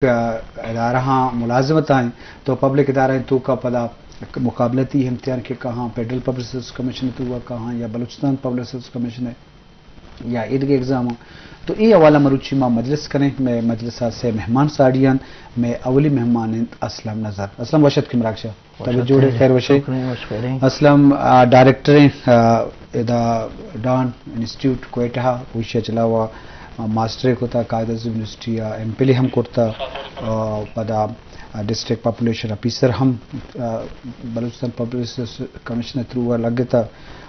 ادارہاں ملازمت آئیں، تو پبلک ادارہ توکا پدا مقابلتی امتحان کہ کہاں فیڈرل پبلک سروس کمیشن تو کہاں یا بلوچستان پبلک سروس کمیشن ہے یا ایدگہ ایگزام، تو اے حوالہ مروچی ما مجلس کریں۔ میں مجلس سے مہمان ساڑیان، میں اولی مہمان انت اسلم نظر۔ اسلم وشت کہ مراکشہ۔ تبے جوڑے، خیر وشے۔ اسلم، آ، ڈائریکٹر ہیں، آ، ادا ڈان انسٹیٹیوٹ کوئٹہ، اوشی چلاوا، آ، ماسٹر کتا، قائد اعظم یونیورسٹی، آ، ایم فل ہم کرتا، آ، پدا، آ، ڈسٹرکٹ پاپولیشن آفیسر ہم، آ، بلوچستان پاپولیشن کمیشن تھرو لگتا،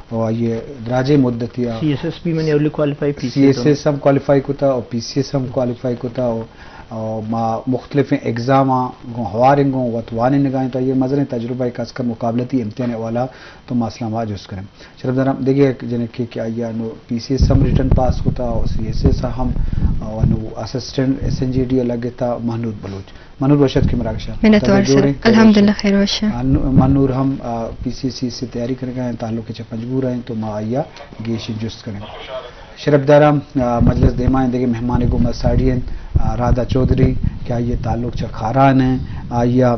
اور یہ دراجے مدتی آ، سی ایس ایس بھی منی اولی کوالیفائی، پی سی ایس ایس ہم کوالیفائی کتا اور پی سی ایس ہم کوالیفائی کتا اور اور ما مختلفیں ایگزاماں گوں ہواریں گوں وت وانینگائیں، تو یہ مزنیں تجربہ ایک از کم مقابلتی امتحان والا، تو ما اسلام آباد جست کریں۔ شرف دارم دیگه یک جنکے کہ آیا نو پی سی ایس ہم ریٹن پاس کتا اور سی ایس ایس ہم، اور نو اسسٹنٹ ایس این جی ڈی لگتا مہنود بلوچ۔ مہنود وشت کہ مراکشہ۔ منت وار سر۔ الحمدللہ خیر وشہ۔ منور ہم، آ، پی سی ایس سی سے تیاری کرگا ہیں، تعلق چہ پنجگور ہیں، تو ما آیا گیشیں جست کریں۔ شرپ دارم، آ، مجلس دیما ایں، دگہ مہمانے گوں ما ساڑی انت، آ، رادہ چوہدری کہ آئی ء تعلق چہ کھاران ء، آئی ء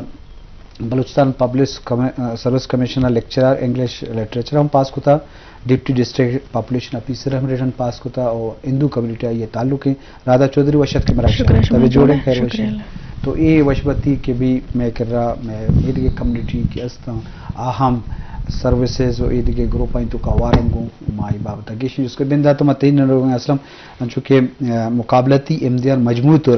بلوچستان پبلک کم-، آ، سروس کمیشن ء لیکچرر انگلش لٹریچر ہم پاس کتا، ڈپٹی ڈسٹرکٹ پاپولیشن آفیسر ہم ریٹن پاس کتا اور ہندو کمیونٹی آئی ء تعلق ہیں۔ رادہ چوہدری وشت کہ مراکشہ۔ شکر شما تبے جوڑے، خیر وشی۔ تو اے وشبتی کہ بھی میں کرا میں اے دگہ کمیونٹی کہ استاں آ ہم سروسز و اے دگہ گروپاں تو کا وارم گوں ما ای بابت گیشیں جست کہ بندا تو ما تین روگیں اسلم انچو کہ، آ، مقابلتی امتحان مجموعی طور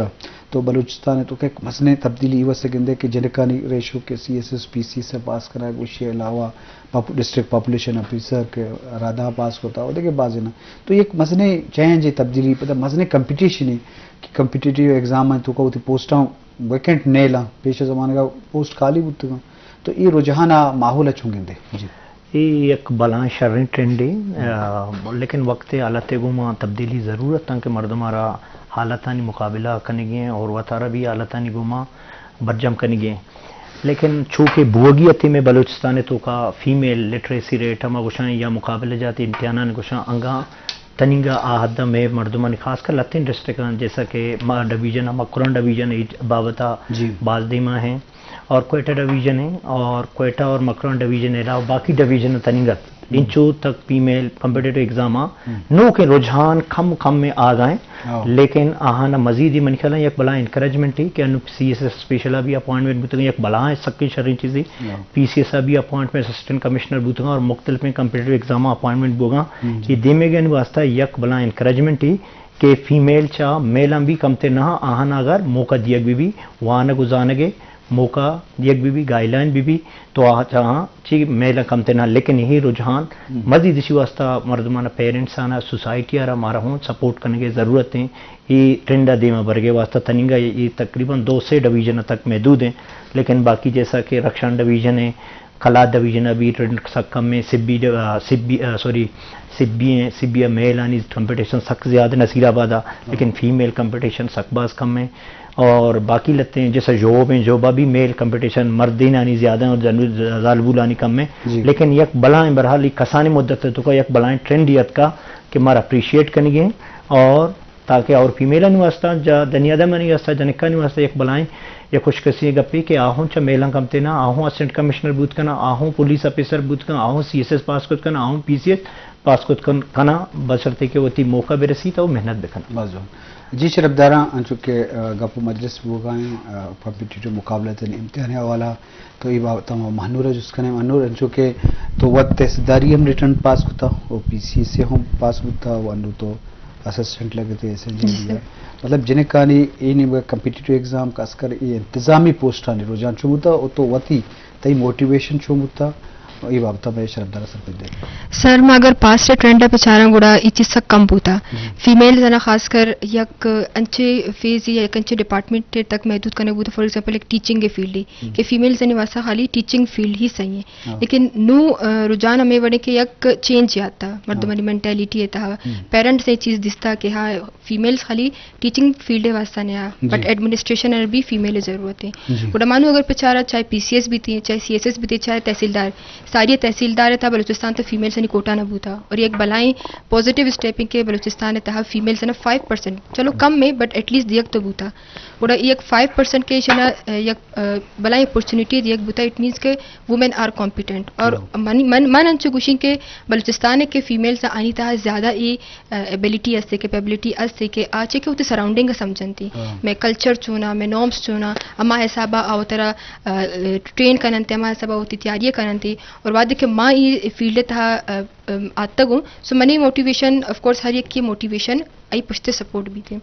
تو بلوچستان تو کہ مسئلہ تبدیلی ای واسطے گندے کہ جنکانی ریشو کہ سی ایس ایس پی سی ایس پاس کرا گوشی علاوہ پاپ-، ڈسٹرکٹ پاپولیشن آفیسر کہ رادہ پاس کرتا ہو دگہ بازی نا، تو یک مسئلہ چینج تبدیلی پتہ مسئلہ کمپٹیشن ہے کہ کمپٹیٹیو ایگزام ہیں تو کا ہوتی پوسٹاں ویکنٹ نیلاں، پیش زمانگا پوسٹ خالی بوتگاں، تو اے رجحان ء ماحول ء چون گندے؟ جی۔ اے یک بلاہیں شریں ٹرینڈے، آ، لیکن وقت ء حالت ء گوما تبدیلی ضرورت انت کہ مردم ء را حالتانی مقابلہ کنگی ہیں اور وتارا بھی حالتانی گوما برجم کنگی ہیں۔ لیکن چونکہ بوگی اتیں میں بلوچستان ء توکا فیمیل لٹریسی ریٹ ہما گوشاں یا مقابلہ جاتی امتحانان گوشاں انگا تنینگا آ حد ء مئے مردمانی خاص کر لتیں ڈسٹرکٹاں جیسا کہ ما ڈویژن ء مکران ڈویژن ء بابت ء جی۔ باز دیما ہیں اور کوئٹہ ڈویژن ہیں اور کوئٹہ اور مکران ڈویژن ء علاوہ باقی ڈویژن ء تنینگا ہم۔ انچو تک فیمیل کمپیٹیٹو ایگزام ء ہم۔ نوکیں رجحان کم کم میں آگا ہیں، ہاں۔ لیکن آہانا مزید ہی من خیال یک بلا انکریجمنٹ ہی کہ انو سی ایس ایس اسپیشل ء بھی اپوائنٹمنٹ بوتگیں یک بلا سکیں شریں چیزی۔ ہاں۔ پی سی ایس ء بھی اپوائنٹمنٹ اسسٹنٹ کمشنر بوتگاں اور مختلفیں کمپیٹیٹو ایگزام اپوائنٹمنٹ بوگاں۔ ہم۔ یہ دیمے گن واسطہ یک بلا انکریجمنٹ ہی کہ فیمیل چا میلاں بھی کمتے نہ آہانا اگر موقع دیگ بھی بھی وانگ و زانگے موقع دیگ بھی بھی گائیڈ لائن بھی بھی تو آ چاہاں چی میلاں کمتے نہ، لیکن یہی رجحان ہم۔ مزید اسی واسطہ مردمانہ پیرنٹس آنا سوسائٹی آرا مارا ہوں سپورٹ کرنے کی ضرورت ہیں۔ یہ ٹرینڈا دیما برگے واسطہ تنینگا یہ، یہ تقریباً دو سے ڈویژن تک محدود ہیں، لیکن باقی جیسا کہ رکشان ڈویژن ہے، کلات ڈویژن ء بھی ٹرینڈ سک کم ہے، سبی ڈ-، آ، سبی، آ، سوری، سبی ہیں، سبی ء میل آنی کمپٹیشن سک زیادہ نصیر آباد ء، لیکن فیمیل کمپٹیشن سک باز کم ہے۔ اور باقی لتے ہیں جیسا ژوب ہیں، ژوبا بھی میل کمپٹیشن مردین آنی زیادہ ہیں اور زن-، زالبول آنی کم ہے۔ جی۔ لیکن یک بلائیں برحال یک کسانی مدت ہے تو کا یک بلائیں ٹرینڈ ہی اتکا کہ مارا اپریشیٹ کنگی ہیں اور تاکہ اور فیمیلانی واسطہ، جا دنیا دمانی واسطہ، جنکانی واسطہ یک بلائیں، یک خوش کسی گپی کہ آہوں چا میلاں کمتے نا، آہوں اسسٹنٹ کمشنر بوت کنا، آہوں پولیس آفیسر بوت کنا، آہوں سی ایس ایس پاس کت کنا، آہوں پی سی ایس پاس کت کن-، کنا، بشرطے کہ وتی موقع برسی تو محنت بکن۔ بازو۔ جی شرف داراں، انچو کہ، آ، گپ و مجلس بوگائیں، آ، کمپیٹیٹو مقابلہ تن امتحان حوالہ تو اے بابت ما مہنور ء جست کنیں۔ مہنور، انچو کہ تو وت تحصیلداری ہم ریٹرن پاس کتا و پی سی ایس ء ہم پاس بوتا و انو تو اسسٹنٹ لگتے ایس این جی۔ مطلب جنکانی اے نیمگا کمپیٹیٹو ایگزام کا اسکر اے انتظامی پوسٹانی رجحان چون بوتا و تو وتی تئی موٹیویشن چون بوتا؟ اے بابت میں شرف دار سر پہ دے۔ سر، ما اگر پاسٹ ٹرینڈ پہ چاراں گڑا اے چیز سک کم بوتا۔ فیمیلز انا خاص کر یک انچے فیز یا یک انچے ڈپارٹمنٹ تک محدود کنگ بوتا، فار ایگزامپل یک ٹیچنگ فیلڈ ہی کہ فیمیلز آنی واسطہ خالی ٹیچنگ فیلڈ ہی صحیح ہے۔ لیکن نو، آ، رجحان ہمیں وڑے کہ یک چینج آتا مردمانی مینٹیلیٹی ہے تہا۔ پیرنٹس نے چیز دستا کہ ہاں، فیمیلز خالی ٹیچنگ فیلڈ واسطہ نہ آ، بٹ ایڈمنسٹریشن ار بھی فیمیل ضرورت ہے۔ گڑا مانو اگر پچارا چاہے پی سی ایس بیتی، چاہے سی ایس ایس بیتی، چاہے تحصیلدار، ساری تحصیلدار ءِ تہا بلوچستان ءِ تہا فیمیلز آنی کوٹا نہ بوتا، اور یک بلائیں پازیٹیو اسٹیپ ایں کہ بلوچستان ءِ تہا فیمیلز آناں فائیو پرسنٹ، چلو کم ایں، بٹ ایٹ لیسٹ دیگ تو بوتا۔ گڑا اے یک فائیو پرسنٹ کہ ایشاں، آ، یک، آ، بلائیں اپورچونیٹی دیگ بوتا، اٹ مینز کہ وومن آر کمپیٹنٹ۔ اور من، من، من انچو گوشیں کہ بلوچستان ءِ کہ فیمیلز آنی تہا زیادہ اے، آ، ایبلٹی استے، کیپیبلٹی استے کہ آ چے کہ وتی سراؤنڈنگ ءَ سمجھنتی، مئے کلچر چونا، مئے نارمز چونا، ہما حسابا آ وترا، آ، ٹرین کننتے، ہما حسابا وتی تیاری کننتے۔ اور وہدے کہ ما اے فیلڈ ءِ تہا، آ، آتگوں، سو منی موٹیویشن، آف کورس، ہر یکے موٹیویشن آئی پشت سپورٹ بیت۔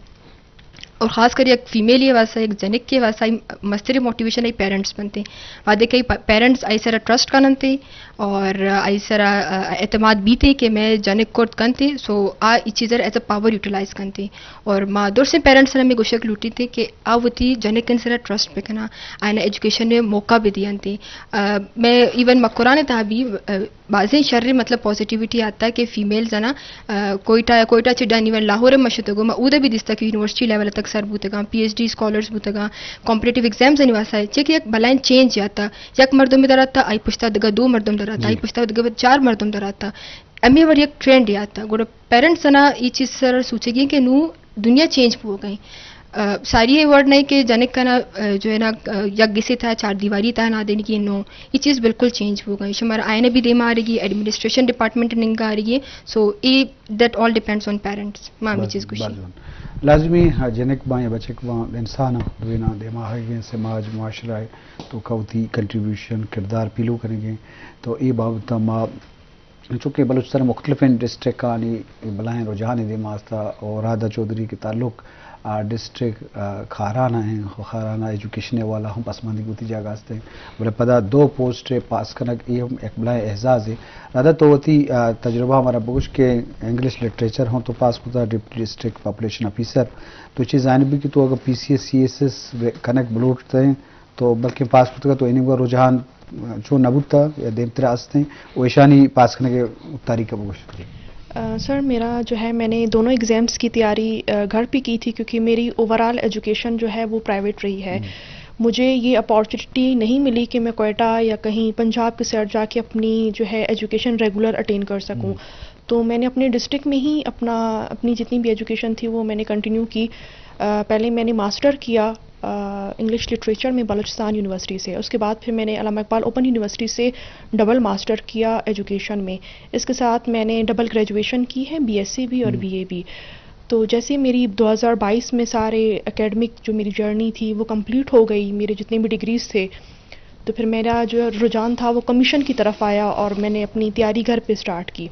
اور خاص کر یک فیمیلے واسطہ، یک جنکے واسطہ آئی مستریں موٹیویشن آئی پیرنٹس بنتے۔ وہدے کہ آئی پ-، پیرنٹس آئی سرا ٹرسٹ کننتے اور آئی سرا، آ، اعتماد بیتے کہ مئے جنک کرت کنتے، سو آ ای چیز ایز اے پاور یوٹیلائز کنتے۔ اور ما درسیں پیرنٹس ہمے گوشگ لوٹیتے کہ آ وتی جنکن سرا ٹرسٹ بکناں، آئینا ایجوکیشن ءِ موقع بدینتے۔ آ، مئے ایون مکران ءِ تہا بھی، آ، بازیں شریں، مطلب، پازیٹیویٹی آتا کہ فیمیلز آناں، آ، کوئٹہ، کوئٹہ چہ ڈن ایون لاہور ءَ ما شتگوں، ما اودا بھی دیستا کہ یونیورسٹی لیول تک سر بوتگاں، پی ایچ ڈی اسکالرز بوتگاں، کمپٹیٹیو ایگزامز آنی واسطہ، چے کہ یک بلائیں چینج آتا، یک مردم در آتا، آئی پشتا دگہ دو مردم در آتا، آئی پشتا دگہ چار مردم در آتا۔ ہمے وڑ یک ٹرینڈ آتا۔ گڑا پیرنٹس آناں اے چیز سر سوچگی کہ نوں دنیا چینج بوگ ءَ ایں۔ آ، ساری اے وڑ نہ ایں کہ جنک آناں، آ، جو ہے نا، آ، یک گسے تہا، چار دیواری تہا نادینگی، نو، اے چیز بالکل چینج بوگ ءَ ایں۔ شمارا آئین ءَ بھی دیما آرگی، ایڈمنسٹریشن ڈپارٹمنٹ ءَ ننگا آرگی۔ سو اے، that all depends on parents۔ ما ہمے چیز گوشیں۔ لازمی، ہاں، جنک باں یا بچک باں، انسان آں، دوئیناں دیما آہگیں، سماج، معاشرہ ءِ توکا وتی کنٹریبیوشن، کردار پیلو کنگیں۔ تو اے بابت ما چونکہ بلوچستان ءِ مختلفیں ڈسٹرکٹانی بلاہیں رجحانے دیما است، اور رادا چوہدری کہ تعلق، آ، ڈسٹرکٹ، آ، خاران ءَ ایں، خاران ءَ ایجوکیشن ءِ حوالہ ہم پسماندگی وتی جاگہ است ایں، بلے پدا دو پوسٹ پاس کنگ اے ہم یک بلاہیں اعزازے۔ رادا تو وتی، آ، تجربہ ہمارا بگوش کہ انگلش لٹریچر ہم تو پاس کتا، ڈپٹی ڈسٹرکٹ پاپولیشن آفیسر، تو چیز زانبی کہ تو اگر پی سی ایس، سی ایس ایس کنگ بلوٹ تئیں، تو بلکیں پاس کتگ ات، تو اے نیمگا رجحان چون نہ بوتا یا دیمترا است ایں، و ایشانی پاس کنگ ءِ تاریخ ءَ بگوش۔ آ، سر، میرا جو ہے، میں نے دونوں ایگزامز کی تیاری، آ، گھر پہ کی تھی، کیونکہ میری اوورآل ایجوکیشن جو ہے، وہ پرائیویٹ رہی ہے۔ مجھے یہ اپارچونیٹی نہیں ملی کہ میں کوئٹہ یا کہیں پنجاب کے سائڈ جا کے اپنی جو ہے ایجوکیشن ریگولر اٹین کر سکوں۔ تو میں نے اپنے ڈسٹرکٹ میں ہی اپنا، اپنی جتنی بھی ایجوکیشن تھی، وہ میں نے کنٹینیو کی۔ آ، پہلے میں نے ماسٹر کیا، آ، انگلش لٹریچر میں بلوچستان یونیورسٹی سے۔ اس کے بعد پھر میں نے علامہ اقبال اوپن یونیورسٹی سے ڈبل ماسٹر کیا ایجوکیشن میں۔ اس کے ساتھ میں نے ڈبل گریجویشن کی ہے، بی ایس سی بھی اور بی اے بھی۔ تو جیسے ہی میری دو ہزار بائیس میں سارے اکیڈمک جو میری جرنی تھی، وہ کمپلیٹ ہو گئی، میرے جتنے بھی ڈگریز تھے، تو پھر میرا جو رجحان تھا، وہ کمیشن کی طرف آیا اور میں نے اپنی تیاری گھر پہ اسٹارٹ کی۔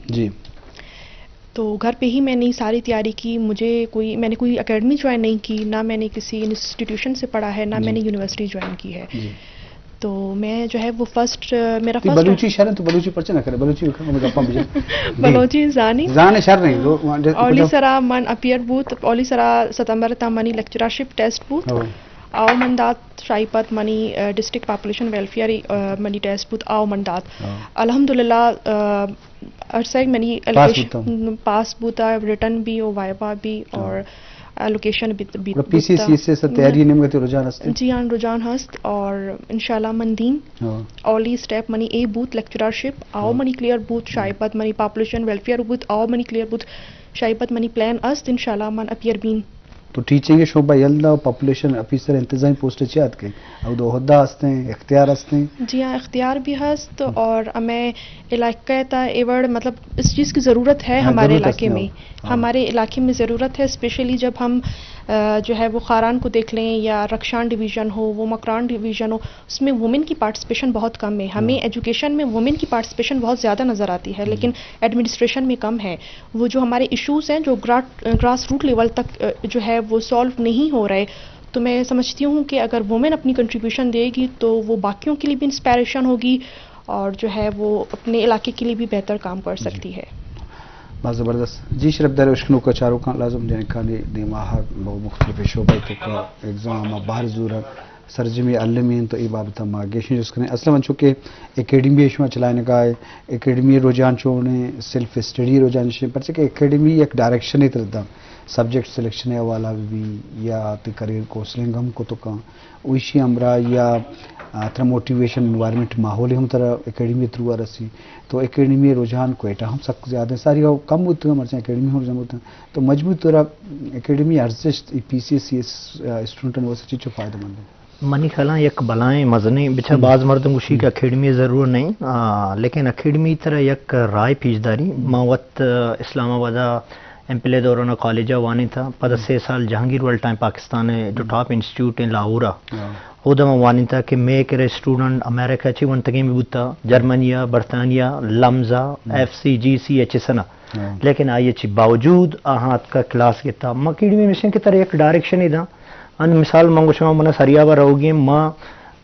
تو گھر پہ ہی میں نے ساری تیاری کی۔ مجھے کوئی، میں نے کوئی اکیڈمی جوائن نہیں کی، نہ میں نے کسی انسٹیٹیوشن سے پڑھا ہے، نہ میں نے یونیورسٹی جوائن کی ہے۔ تو میں جو ہے وہ فرسٹ، میرا فرسٹ بلوچی شر ایں، تو بلوچی پرچہ نہ کرے، بلوچی بکن، ہمیں گپاں بجن۔ بلوچی زانی۔ زانے شر نہیں، اولی سرا من اپیئر بوت، اولی سرا ستمبر تا منی لیکچررشپ ٹیسٹ بوت۔ آو من دات، شاہی پد منی، آ، ڈسٹرکٹ پاپولیشن ویلفیئر، آ، منی ٹیسٹ بوت، آو من دات۔ الحمدللہ، آ، ہر سائیڈ منی پاس ایلوکیشن بوتا۔ پاس بوتا، ریٹن بھی اور وائوا بھی اور ایلوکیشن بھی، بھی پی سی ایس، بوتا۔ سی ایس ایس تیاری نیمگا تئی رجحان است؟ جی ہاں، رجحان ہست اور انشاءاللہ من دیم۔ اولی اسٹیپ منی اے بوت لیکچررشپ، آو منی کلیئر بوت، شاہی پد منی پاپولیشن ویلفیئر بوت، آو منی کلیئر بوت، شاہی پد منی پلان است، انشاءاللہ من اپیئر بیم۔ تو ٹیچنگ شعبہ یلدا پاپولیشن آفیسر انتظامی پوسٹ چی آتکیں؟ او دو عہدہ ہستیں، اختیار ہستیں؟ جی ہاں، اختیار بھی ہست اور ہمیں علاقہ تا ایوڑ، مطلب، اس چیز کی ضرورت ہے ہمارے علاقے میں۔ ہمارے علاقے میں ضرورت ہے، اسپیشلی جب ہم، آ، جو ہے وہ خاران کو دیکھ لیں یا رخشان ڈویژن ہو، وہ مکران ڈویژن ہو، اس میں وومن کی پارٹیسپیشن بہت کم ہے۔ ہمیں ایجوکیشن میں وومن کی پارٹیسپیشن بہت زیادہ نظر آتی ہے، لیکن ایڈمنسٹریشن میں کم ہے۔ وہ جو ہمارے ایشوز ہیں، جو گرا-، گراس روٹ لیول تک، آ، جو ہے وہ سالو نہیں ہو رہے، تو میں سمجھتی ہوں کہ اگر وومن اپنی کنٹریبیوشن دے گی تو وہ باقیوں کے لیے بھی انسپائریشن ہوگی اور جو ہے وہ اپنے علاقے کے لیے بھی بہتر کام کر سکتی ہے۔ باز زبردست۔ جی شرفدار اشکنوک ءُ چاروکاں، لازم جنکانی دیما آہگ بہ مختلف شعبہ توکا ایگزام ءَ بہر زورگ سرجمی المی انت، تو اے بابت ءَ ما گیشیں جست کنیں۔ اصلاً انچو کہ اکیڈمی ءَ شما چلائینگا ئے، اکیڈمی ءِ رجحان چونیں، سیلف اسٹڈی ءِ رجحان چونیں، پرچہ کہ اکیڈمی یک ڈائریکشنے تر داں، سبجیکٹ سلیکشن ءِ حوالہ بہ بی یا تئی کریئر کونسلنگ ہم کت کن، و ایشی ہمراہ یا آ، ترا موٹیویشن، انوائرمنٹ، ماحول ہم ترا اکیڈمی تھرو آ رسی۔ تو اکیڈمی رجحان کوئٹہ ہم سک زیادہ ہیں۔ ساری کم ہوتے ہیں، مرچاں اکیڈمی ہم رجحان ہوتے ہیں۔ تو مجموعی طور اکیڈمی ارزشت ای پی سی ایس سی ایس، آ، اسٹوڈنٹاں واسطے چیچو فائدہ مند ہے؟ منی خیالاں یک بلائیں مزنیں، بچا ہم۔ باز مردم گوشی کہ ہم۔ اکیڈمی ضرور نہیں، آ، لیکن اکیڈمی ترا یک رائے پیش داری۔ ہم۔ ما وت، آ، اسلام آباد ایم پل ءِ دوران ءَ کالج ءَ وانینتہ، پدا ہم۔ سے سال جہانگیر ورلڈ ٹائم پاکستان ءِ جو ہم۔ ٹاپ انسٹیٹیوٹ ایں لاہور ءَ، ہاں۔ اودا من وانینتہ کہ مئے کرا اسٹوڈنٹ امریکہ چی ونتگیں بہ بوتہ، جرمنی ءَ، برطانیہ، لمز ءَ، ہم۔ ایف سی، جی سی، ایچ ایس ءَ نہ۔ ہاں۔ لیکن آئی ءَ چی باوجود آہاں اتکہ کلاس گپتہ۔ ما اکیڈمی مشن کہ ترا یک ڈائریکشنے داں۔ ان مثال من گوشاں، منا سریاب ءَ روگی ایں، ما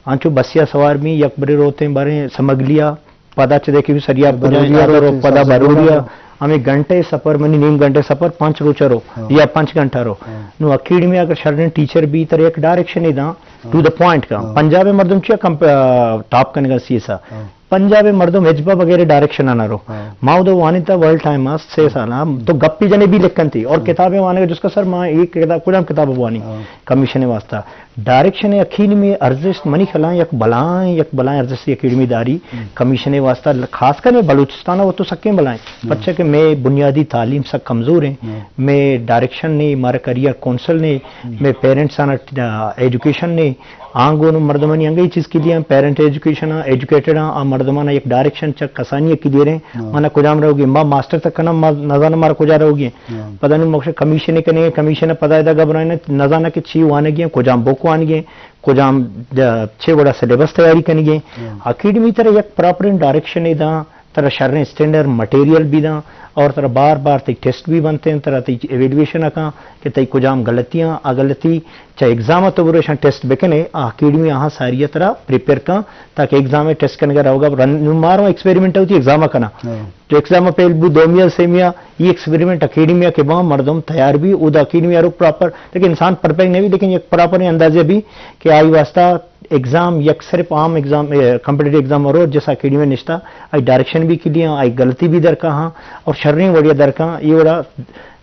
انچو بسیا سوار بیں، یک برے روتیں باریں سمگلیا، پدا چہ دے کہ سریاب کجا بروڈیا رو، پدا سبزہ بروڈیا، ہمیں گھنٹے سفر، منی نیم گھنٹے سفر، پنچ روچہ رو، ہاں۔ یا پنچ گھنٹہ رو۔ ہاں۔ نو اکیڈمی اگر شریں ٹیچر بی، ترا یک ڈائریکشنے داں، ہاں۔ ٹو دا پوائنٹ کا۔ ہاں۔ پنجاب مردم چیا کم، آ، ٹاپ کنگا سی ایس آ۔ ہاں۔ پنجاب مردم ہچبا بغیر ڈائریکشن آ نہ رو۔ ہاں۔ ما ادو وانینتہ ورلڈ ٹائم ءَ سے سال، ہاں، تو گپی جنے بی لکھنتی اور ہاں۔ کتابیں وانگا جس کا سر ما ایک کتاب، کجام کتاب وانی؟ ہاں۔ کمیشن واسطہ۔ ڈائریکشن اکیڈمی ارزشت منی خیالاں یک بلائیں، یک بلائیں ارزشت اکیڈمی داری ہم۔ کمیشن واسطہ، خاص کر بلوچستان ءَ تو سکیں بلائیں۔ ہم۔ پرچہ کہ مئے بنیادی تعلیم سک کمزور ایں۔ ہم۔ مئے ڈائریکشن نے، مارا کریئر کونسل نے، ہم۔ مئے پیرنٹس آنا، آ، ایجوکیشن نے، آنگون مردمانی انگئی چیز کلیئر ایں، پیرنٹ ایجوکیشن آ، ایجوکیٹڈ آ، آ مردمانا یک ڈائریکشن چک کسانی کلیئر ایں۔ ہم۔ منا کجام روگی، ما ماسٹر تک کناں، ما نزاناں مارا کجا روگی۔ ہاں۔ پدا نوں مقصد کمیشن کنیں، کمیشن پدا ادا گھبرائیں، نزاناں کہ چی وانگی ایں، کجام بک وانگی ایں، کجام، آ، چے وڑا سلیبس تیاری کنگی ایں۔ ہاں۔ اکیڈمی ترا یک پراپریں ڈائریکشنے داں، ترا شریں اسٹینڈرڈ مٹیریل بی داں، اور ترا بار بار تئی ٹیسٹ بی بنتیں، ترا تئی ایویلویشن کاں کہ تئی کجام غلطیاں، آ غلطی چہ ایگزام تو برو ایشاں ٹیسٹ بکنے، آ اکیڈمی آہاں ساری ترا پریپیئر کاں، تاکہ ایگزام ٹیسٹ کنگا روگا رن-، نوں مارو ایکسپیریمنٹ ہوتی ایگزام کناں۔ ہاں۔ تو ایگزام پہل بو، دومی ءَ، سیمی ءَ، یہ ایکسپیریمنٹ اکیڈمی ءَ کہ باں مردم تیار بی، اودا اکیڈمی ءَ رو پراپر، لیکن انسان پرفیکٹ نہیں بی، لیکن یک پراپر اندازہ بی کہ آئی واسطہ ایگزام یک صرف عام ایگزام، اے، کمپٹیٹیو ایگزام ءَ رو جس اکیڈمی نشتا، آئی ڈائریکشن بی کلیئر، آئی غلطی بی درکا ہاں، اور شریں وڑیا درکا، یہ وڑا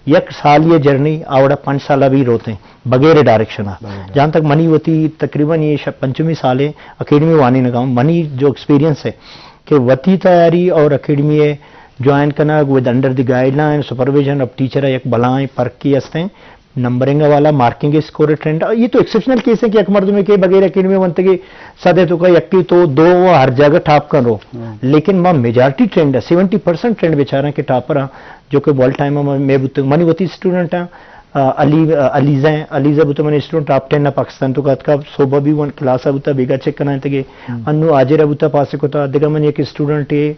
یک سال یہ جرنی، آ وڑا پنچ سال بی روتیں، بغیر ڈائریکشن آ۔ بغیر۔ جہاں تک منی وتی تقریباً یہ ش-، پنچمی سال ہے اکیڈمی وانینگا، منی جو ایکسپیرینس ہے، کہ وتی تیاری اور اکیڈمی ءَ جوائن کنگ ود انڈر دی گائیڈ لائن سپرویژن آف ٹیچر ءَ یک بلائیں پرکے است ایں۔ نمبرنگ والا مارکنگ اسکور ٹرینڈ، یہ تو ایکسپشنل کیس ہے کہ یک مردمے کہ بغیر اکیڈمی ونتگے صد ءِ توکا یکی تو دو و ہر جگہ ٹاپ کن رو۔ ہاں۔ لیکن ما میجارٹی ٹرینڈ، سیونٹی پرسینٹ ٹرینڈ بچاراں کہ ٹاپر ہاں، جو کہ ورلڈ ٹائم ءَ مئے بوتگ، منی وتی اسٹوڈنٹ ہاں، آ، علی، آ، علیزہ ہیں، علیزہ بوتا منی اسٹوڈنٹ ٹاپ ٹین ءَ پاکستان توکا اتکا، صوبہ بی ون کلاس ءَ بوتا، بیگا چیک کنائینتگے۔ ہم۔ انو حاجر ءَ بوتا پاس کتا، دگہ منی یک اسٹوڈنٹ ہے،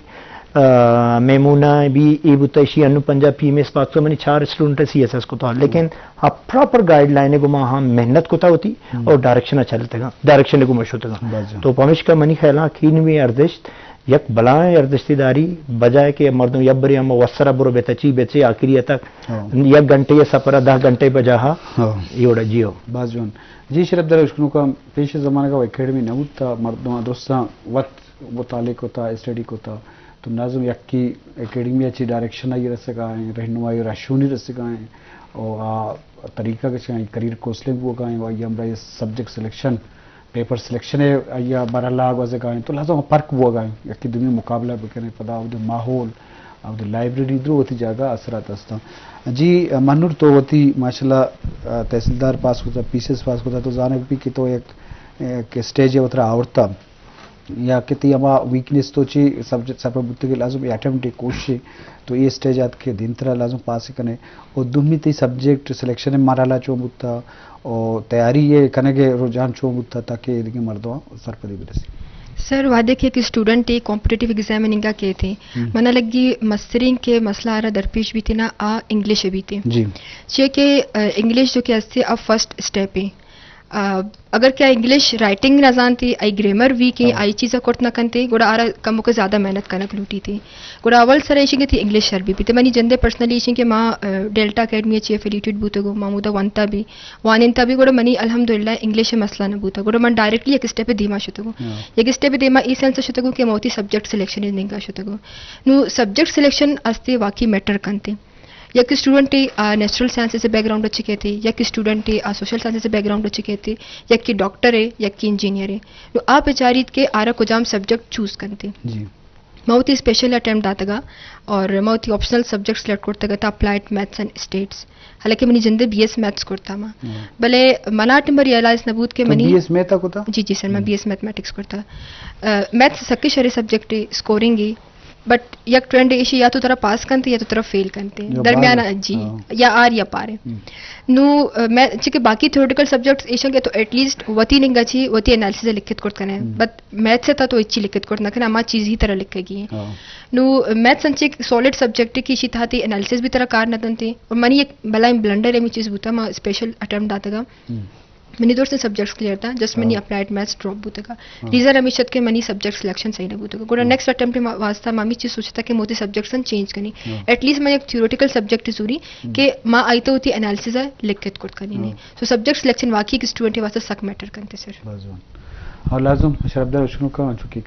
آ، میمونہ بی اے بوتا، اشی انو پنجاب پی ایم ایس پاکستان، منی چار اسٹوڈنٹ سی ایس ایس کتا، لیکن ہم۔ آ پراپر گائیڈ لائن گما ہم محنت کتا ہوتی ہم۔ اور ڈائریکشن چلتگا، ڈائریکشن گما شتگا۔ بس جان۔ تو پمشکا منی خیال اکیڈمی ارزشت یک بلائیں ارزشتے داری، بجائے کہ مردم یک برے ہم وسرا برو بیتا چی بیچے آخری تک ہاں۔ یک گھنٹے یا سفر دہ گھنٹے بجاہا ہاں۔ یہ وڑا جیو۔ باز جوان۔ جی شرف در اشکنوکا پیش زمانگا و اکیڈمی نہ بوتا، مردم درستاں وت مطالعہ کتا، اسٹڈی کتا، تو ناظم یکی اکیڈمی اچھی ڈائریکشن آئی رسگا ہیں، رہنمائی و رہشونی رسگا ہیں، اور آ طریقہ کے چاہیں کریئر کونسلنگ بوگا ہیں، و آئی ہمراہ سبجیکٹ سلیکشن پیپر سلیکشن ء آئی ء بہرحال آ گوزگ ء انت، تو لہذا ہم پرک بوگ ء انت، یکے دومی مقابلہ بکنے، پدا اود ماحول، اود لائبریری درو وتی جاگہ اثرات ہستاں۔ جی منور، تو وتی ماشاءاللہ تحصیلدار پاس کتا، پی سی ایس پاس کتا، تو زانگ بی کہ تو یک، یک اسٹیج ء وترا آورتا، یا کہ تی ہما ویکنس تو چی سبجیکٹ سرپد بوتگے لازم اے اٹیمپٹ کوشش، تو اے اسٹیج آت کہ دینترا لازم پاس کنے۔ و دومی تئی سبجیکٹ سلیکشن مرحلہ چون بوتا و تیاری ء کنگ ء رجحان چون بوتا تاکہ اے دگہ مردماں سرپدی برسی؟ سر، وہدے کہ یک اسٹوڈنٹ ء کمپٹیٹیو ایگزام ء ننگا کیت، ہم۔ منا لگی مسترین کہ مسئلہ آرا درپیش بیت نا، آ انگلش ء بیت۔ جی۔ چیا کہ، آ، انگلش جو کہ استے آ فرسٹ اسٹیپ ء۔ آ، اگر کہ آ انگلش رائٹنگ نہ زانتی، آئی گرامر ویک ہیں، ہاں۔ آئی چیزا کرت نہ کنتے، گڑا آرا کموکے زیادہ محنت کنگ لوٹی تھی۔ گڑا اول سر ایشی کہ تھی انگلش شر بی بیتے۔ منی جندے پرسنلی ایشی کہ ما، آ، ڈیلٹا اکیڈمی چی ایفیلیٹیڈ بوتگو، ما مودا وانتا بی، وانینتا بی، گڑا منی الحمدللہ انگلش مسئلہ نہ بوتا۔ گڑا من ڈائریکٹلی یک اسٹیپ دیما شتگو۔ ہاں۔ یک اسٹیپ دیما ای سینس شتگو کہ موتی سبجیکٹ سلیکشن ننگا شتگو۔ نو سبجیکٹ سلیکشن استے واقعی میٹر کنتے۔ یک اسٹوڈنٹ آ نیچرل سائنسز بیک گراؤنڈ اچ کیتے، یک اسٹوڈنٹ آ سوشل سائنسز بیک گراؤنڈ اچ کیتے، یک کی ڈاکٹر ہے، یک کی انجینئر ہے۔ نو آپ چاریت کہ آرا کجام سبجیکٹ چوز کنتے۔ جی۔ ما وتی اسپیشل اٹیمپٹ داتگا اور ما وتی آپشنل سبجیکٹ سلیکٹ کرتگا تا اپلائیڈ میتھس اینڈ اسٹیٹس، حالانکہ منی جندے بی ایس میتھس کرتا ما۔ بلے منا ٹائم ریئلائز نہ بوت کہ تو منی بی ایس میتھ کتا؟ جی، جی سر، میں بی ایس میتھمیٹکس کرتا۔ میتھس سکے شرے سبجیکٹ ہے، اسکورنگ ہے، بٹ یک ٹرینڈ ایشی یا تو ترا پاس کنتے یا تو ترا فیل کنتے، درمیان۔ جی، یا آر یا پار ہے۔ نو، آ، میں چونکہ باقی تھیوریٹیکل سبجیکٹس ایشاں کہ تو ایٹ لیسٹ وتی نگا چی وتی انالیسز لکھت کرت کنے، بٹ میتھس تا تو اچی لکھت کرت نہ کنے، ہما چیز ہی ترا لکھے گی۔ نو، میتھس انچ ایک سالڈ سبجیکٹ ہے کہ اشی تھا تی انالیسز بھی ترا کار نہ دنتے۔ اور منی ایک بلائیں بلنڈر ہے، می چیز بوتا، ما اسپیشل اٹیمپٹ داتگا۔ منی درستیں سبجیکٹس کلیئر تھا، جسٹ منی اپلائیڈ میتھس ڈراپ بوتگا۔ ریزن ہمیش ات کہ منی سبجیکٹ سلیکشن صحیح نہ بوتگا۔ گڑا نیکسٹ اٹیمپٹ واسطہ ما ہمی چیز سوچتا کہ موتی سبجیکٹس چینج کنی۔ ایٹ لیسٹ من یک تھیوریٹیکل سبجیکٹ زوری کہ ما آئی تو وتی انالیسز لکھت کرت کنی۔ سو سبجیکٹ سلیکشن واقعی ایک اسٹوڈنٹ واسطہ سک میٹر کنتے سر۔ اور لازم شرفدار اشکنو کا انچو کہ